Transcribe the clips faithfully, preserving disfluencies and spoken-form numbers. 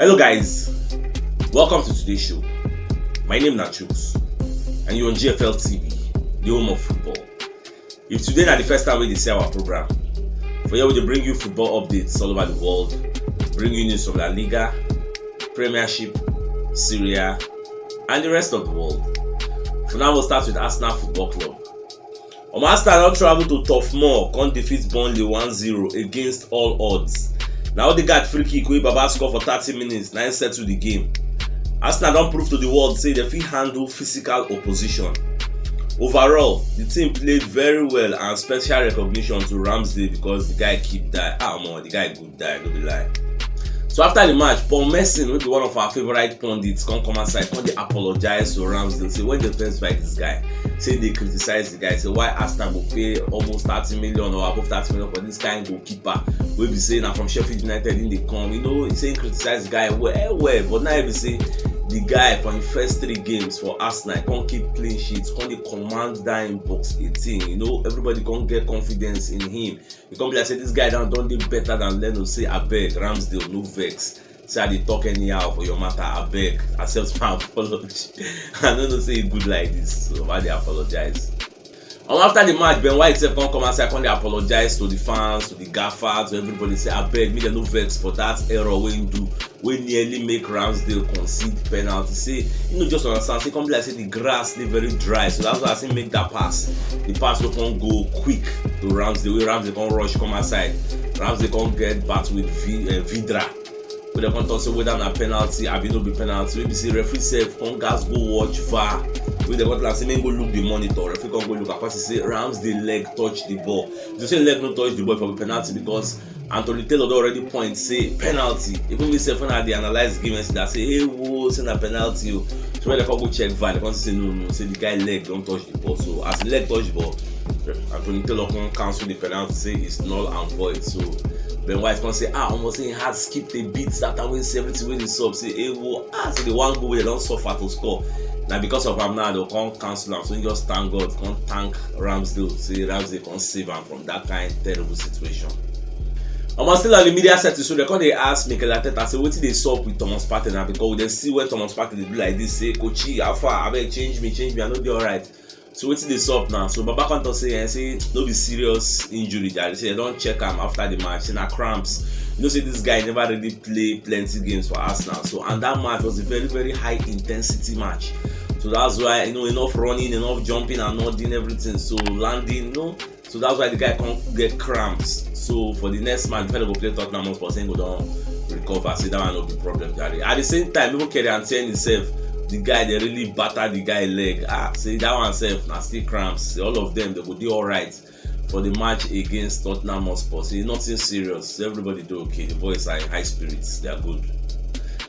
Hello guys, welcome to today's show. My name na Chuks and you're on G F L T V, the home of football. If today na the first time wey you dey see our program, for here we dey bring you football updates all over the world, bring you news from La Liga, Premiership, Serie A, and the rest of the world. For now, we'll start with Arsenal Football Club. Omo, Arsenal don travel to Turf Moor, come defeat Burnley one zero against all odds. Na Odegaard free kick wey Baba score for thirty minutes na im settle the game. Arsenal don prove to the world say dem fit handle physical opposition. Overall, the team played very well and special recognition to Ramsdale because the guy keep die. Ah, omo, the guy good die, no be lie. So after the match, Paul Merson, wey be one of our favourite pundits, come come outside, come dey apologize to Ramsdale, say when dem first buy this guy, say dey criticize the guy, say why Arsenal go pay almost thirty million or above thirty million for this kind goalkeeper wey be say na from Sheffield United im dey come. You know, he say he criticize the guy well well, but now he be say the guy for im first three games for Arsenal come keep clean sheet, come dey command that im box eighteen. You know, everybody come get confidence in him. E come be like say this guy don don dey better than Leno. Say abeg, Ramsdale, no vex. Say I dey talk anyhow for your matter. Abeg, accept my apology. I no know say e good like this, so I dey apologize. Omo, after the match, Ben White sef come come outside, come dey apologize to the fans, to the gaffer, to everybody. Say abeg, make dem no vex for that error wey im do, wey nearly make Ramsdale concede penalty. Say e no just understand. Say e come be like say the grass dey very dry, so that's why as im make that pass, the pass no come go quick to Ramsdale, wey Ramsdale come rush come outside. Ramsdale come get battle with V, uh, Vydra. Wey dem come talk say whether na penalty abi no be penalty. Wey be say referee sef come gas go watch VAR. Wey dem come tell am say make im go look the monitor. Referee come go look, come see say Ramsdale leg touch the ball. If say leg no touch the ball, e for be penalty because Anthony Taylor don already point say penalty. Even me sef, when I dey analyse the game yesterday, I say, "Hey, wo, say na penalty o." So when dem come go check VAR, dem come say no, no, say the guy leg don touch the ball. So as the leg touch the ball, Anthony Taylor come cancel the penalty, say it's null and void. So Ben White come say, "Ah, omo, say im heart skip a beat that time wey see everything wey dey sup." Say, "Hey, wo, ah, say the one goal wey dem don suffer to score, na because of am now dem come cancel am." So he just thank God, come thank Ramsdale, say Ramsdale come save am from that kind terrible situation. Omo, still on the media setting, so dem come dey ask Mikel Arteta say wetin dey sup with Thomas Partey na, because we dey see when Thomas Partey dey do like this, say, "Coachy, how far? Abeg, change me, change me, I no dey alright." So wetin dey sup now? So Baba come talk say, eh, say no be serious injury, jare. Say dem don check am after the match, say na cramps. You know say this guy never really play plenty games for Arsenal, so, and that match was a very, very high intensity match. So that's why, you know, enough running, enough jumping and nodding, everything. So landing, no. So that's why the guy come get cramps. So for the next match, before dem go play Tottenham Hotspur, say im go don recover. Say that one no be problem, jare. At the same time, even Kieran Tierney sef, the guy dey really batter the guy leg. Ah, say that one sef na still cramps. Say all of them, dem go dey alright for the match against Tottenham Hotspur. Say nothing serious. Say everybody dey okay. The boys are in high spirits. They are good.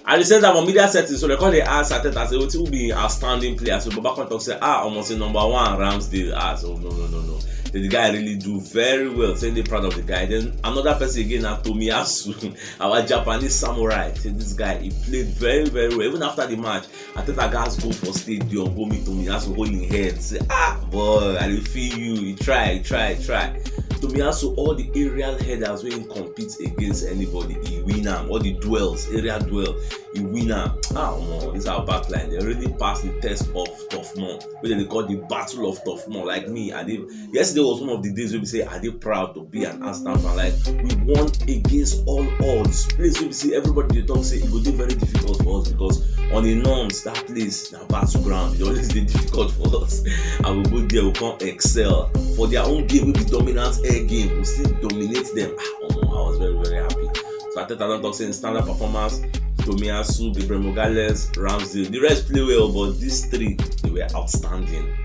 At the same time, on media setting, so dem come dey ask Arteta say wetin be im outstanding player. So Baba come talk say, "Ah, omo, say number one, Ramsdale." Ah, so no, no, no, no. Say the guy really do very well. Say dey proud of the guy. Then another person again na Tomiyasu, our Japanese samurai. Say this guy, he played very, very well. Even after the match, Arteta gas go for stadium, go meet Tomiyasu, hold him head, say, "Ah, boy, I dey feel you. You try, you try, you try." Tomiyasu, all the aerial headers wey he compete against anybody, he win am. All the duels, area duel, he win am. Ah, omo, this our backline. They really pass the test of Turf Moor. Wey dem dey call the Battle of Turf Moor. Like me, I dey, yesterday was one of the days wey be say I dey proud to be an Arsenal fan. Like, we won against all odds. Place wey be say everybody dey talk say e go dey very difficult for us because on a norms, that place na battleground. E always dey difficult for us. And we go there, we come excel. For their own game, wey be dominant air game, we still dominate them. Ah, omo, I was very, very happy. So Arteta don talk say standard performance, Tomiyasu, Gabriel Magalhaes, Ramsdale. The rest play well, but these three, they were outstanding.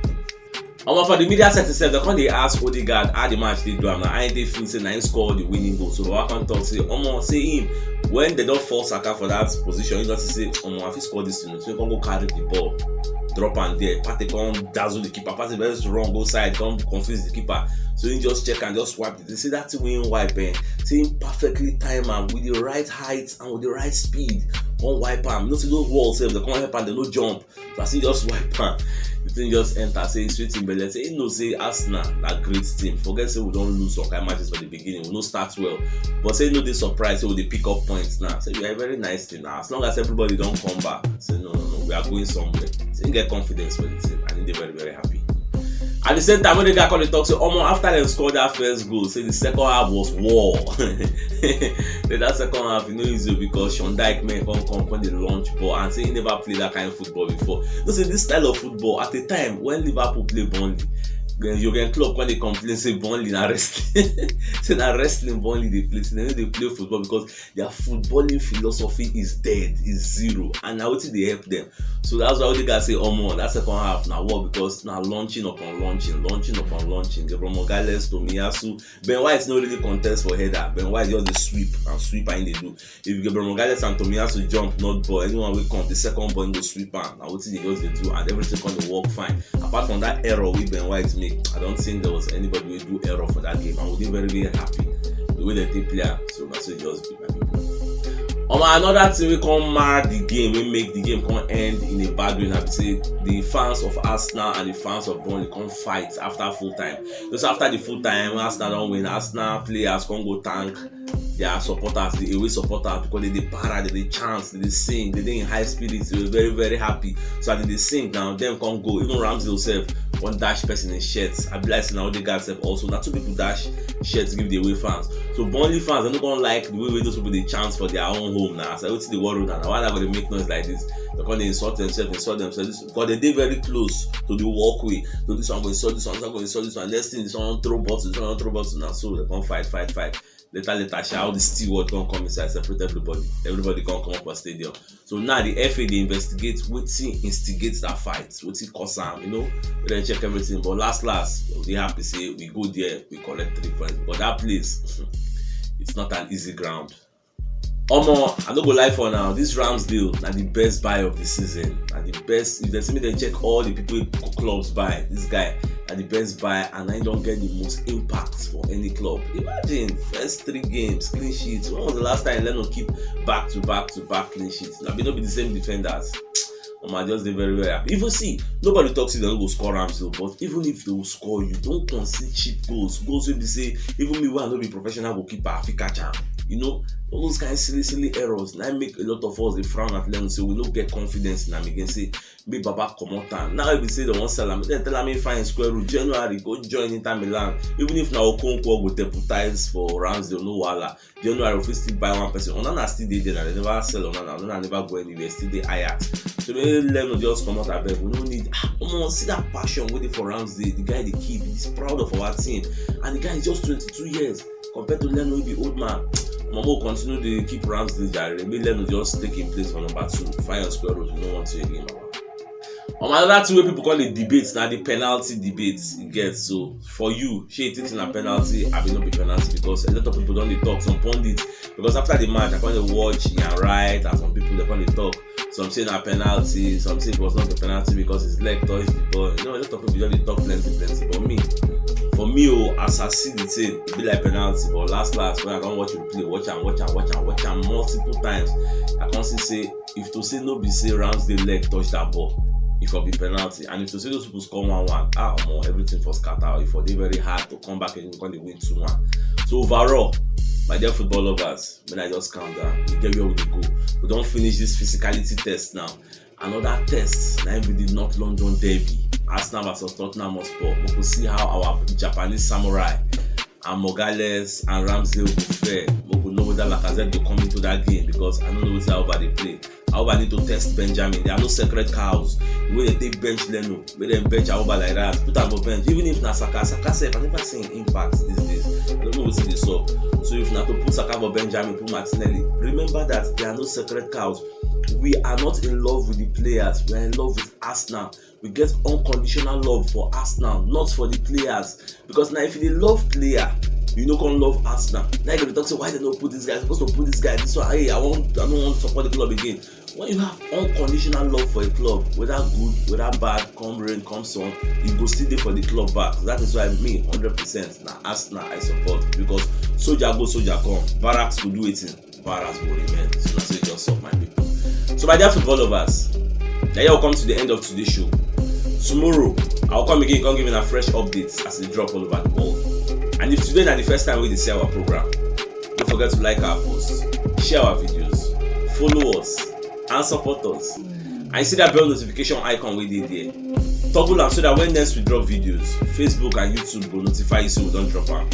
Omo, for the media setting sef, dem come dey ask Odegaard how the match dey do am na. How he dey feel say na him score the winning goal. So Baba come talk say, omo, say him, when dem don force Saka for that position, he just say, omo, I fit score this thing. So he come go carry the ball, drop am there. Partey come dazzle the keeper. Partey very strong, go side, come confuse the keeper. So he just check and just swipe the thing. See that thing wey he wipe, eh? Say he perfectly time am with the right height and with the right speed. come wipe am. You know say those walls sef, dem come help am, dem no jump. So as he just wipe am, the thing just enter. Say e sweet him belle. Say he know say Arsenal na great team. Forget say we don lose some kind matches for the beginning, we no start well, but say he no dey surprised say we dey pick up points now. Say we are a very nice team now. As long as everybody don come back, say no, no, no, we are going somewhere. Say he get confidence for the team and he dey very, very happy. At the same time, when the guy come dey talk say, omo, after dem score that first goal, say the second half was war. Say that second half, e no easy because Sean Dyche men come, come, come dey launch ball, and say he never play that kind of football before. You know say this style of football, at a time when Liverpool play Burnley, then Jurgen Klopp come dey complain say Burnley na wrestling, say na wrestling Burnley dey play, say dem no dey play football because their footballing philosophy is dead, is zero, and na wetin dey help them. So that's why Odegaard say, omo, that second half na war because na launching upon launching, launching upon launching. Gabriel Magalhaes, Tomiyasu, Ben White no really contest for header. Ben White just dey sweep and sweep and he dey do. If Gabriel Magalhaes and Tomiyasu jump, not ball, anyone wey come, the second ball, he go sweep am. Na wetin they just dey do, and everything come dey work fine. Apart from that error wey Ben White make, I don't think there was anybody wey do error for that game, and we dey very, very happy the way they take play am. So na so e just be, my people. Omo, another thing wey come mar the game, wey make the game come end in a bad way, na be say the fans of Arsenal and the fans of Burnley come fight after full time. Just after the full time, Arsenal don win. Arsenal players come go thank their supporters, the away supporters, because they dey para, they dey chant, they dey sing, they dey in high spirits, they were very, very happy. So as they dey sing now, dem come go. Even Ramsdale sef come dash person in shirt. I be like say na Odegaard sef also. Na two people dash shirts give the away fans. So Burnley fans, dem no come like the way wey those people dey chant for their own home now. So wetin dey worry una? Na why una go dey make noise like this? They come dey insult themselves, insult themselves. This, because they dey very close to the walkway. So this one go insult this one, this one go insult this one. Next thing, this one wan throw bottle, this one wan throw bottle. Na so they come fight, fight, fight. Later, later, sha, all the steward come, come inside, separate everybody. Everybody come, come up for stadium. So now the F A dey investigate wetin instigate that fight, wetin cause am, you know, we dey check everything. But last, last, we dey happy say we go there, we collect three points. But that place, it's not an easy ground. Omo, I no go lie for now. This Ramsdale na the best buy of the season. Na the best. If they see me, they check all the people clubs buy. This guy na the best buy, and I don't get the most impact for any club. Imagine first three games, clean sheets. When was the last time Leno keep back to back to back clean sheets? Na be no be the same defenders. Omo, I just dey very, very happy. Even see, nobody talks say they no go score Ramsdale, but even if they will score, you don't concede cheap goals. Goals will be say, even me, wey I no be professional goalkeeper, I fit catch am. You know, all those kind of silly, silly errors. Now make a lot of us dey frown at them, say we no get confidence in am again. Say, make Baba comot am. Now if they say they wan sell am, make dem tell am make find square root. January, go join Inter Milan. Even if na Okonkwo go deputize for Ramsdale, no wahala. January, we fit still buy one person. Onana still dey there, na they never sell Onana. Onana never go anywhere, still dey Ajax. So make Leno just comot, abeg. We no need, ah, omo, see that passion wey dey for Ramsdale. The guy dey keep, he's proud of our team, and the guy is just twenty-two years compared to Leno, wey be old man. Omo, continue dey keep Ramsdale, jare. Make Leno just take him place for number two. Find your square root, we no want you again, baba. Um, another thing wey people come dey debate na the penalty debate. You get? So for you, shey you think say na penalty, abi no be penalty? Because a lot of people don dey talk, some pundits, because after the match, I come dey watch Ian Wright and some people, they come dey talk. Some say na penalty, some say it was not a penalty because his leg touched the ball. You know, a lot of people just dey talk plenty, plenty. But me, for me, oh, as I see the thing, e be like penalty. But last, last, when I come watch the play, watch am, watch am, watch am, watch am multiple times, I come see say, if to say no be say Ramsdale leg touch that ball, e for be penalty. And if to say those people score one one, ah, omo, everything for scatter. E for dey very hard to come back and come dey win two one. So overall, my dear football lovers, make I just calm down. We get where we dey go. We don finish this physicality test now. Another test na im be the North London derby, Arsenal versus Tottenham Hotspur. We go see how our Japanese samurai and Magalhaes and Ramsdale go fare. We go know whether Lacazette go come into that game, because I no know wetin Auba dey play. Auba need to test Benjamin. There are no sacred cows. The way they take bench Leno, make dem bench Auba like that, put am for bench. Even if na Saka, Saka sef, I never see him impact these days. I don't know wetin dey sup. So if na to put Saka for Benjamin, put Martinelli, remember that there are no sacred cows. We are not in love with the players. We are in love with Arsenal. We get unconditional love for Arsenal, not for the players. Because now, if you dey love player, you no come love Arsenal. Now you go dey talk say, why they no put this guy? Supposed to put this guy. This one, hey, I want, I don't want to support the club again. When you have unconditional love for a club, whether good, whether bad, come rain, come sun, you go still dey for the club back. That is why me, hundred percent, na Arsenal I support, because soldier go, soldier come, barracks go do wetin, barracks go remain. So na so e just sup, my people. So my dear football lovers, na here we come to the end of today's show. Tomorrow, I will come again, come give una fresh updates as e dey drop all over the world. And if today na the first time wey you dey see our program, don't forget to like our posts, share our videos, follow us, and support us. And you see that bell notification icon wey dey there. Toggle am so that when next we drop videos, Facebook and YouTube go notify you say we don drop am.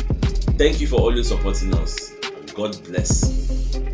Thank you for always supporting us. God bless.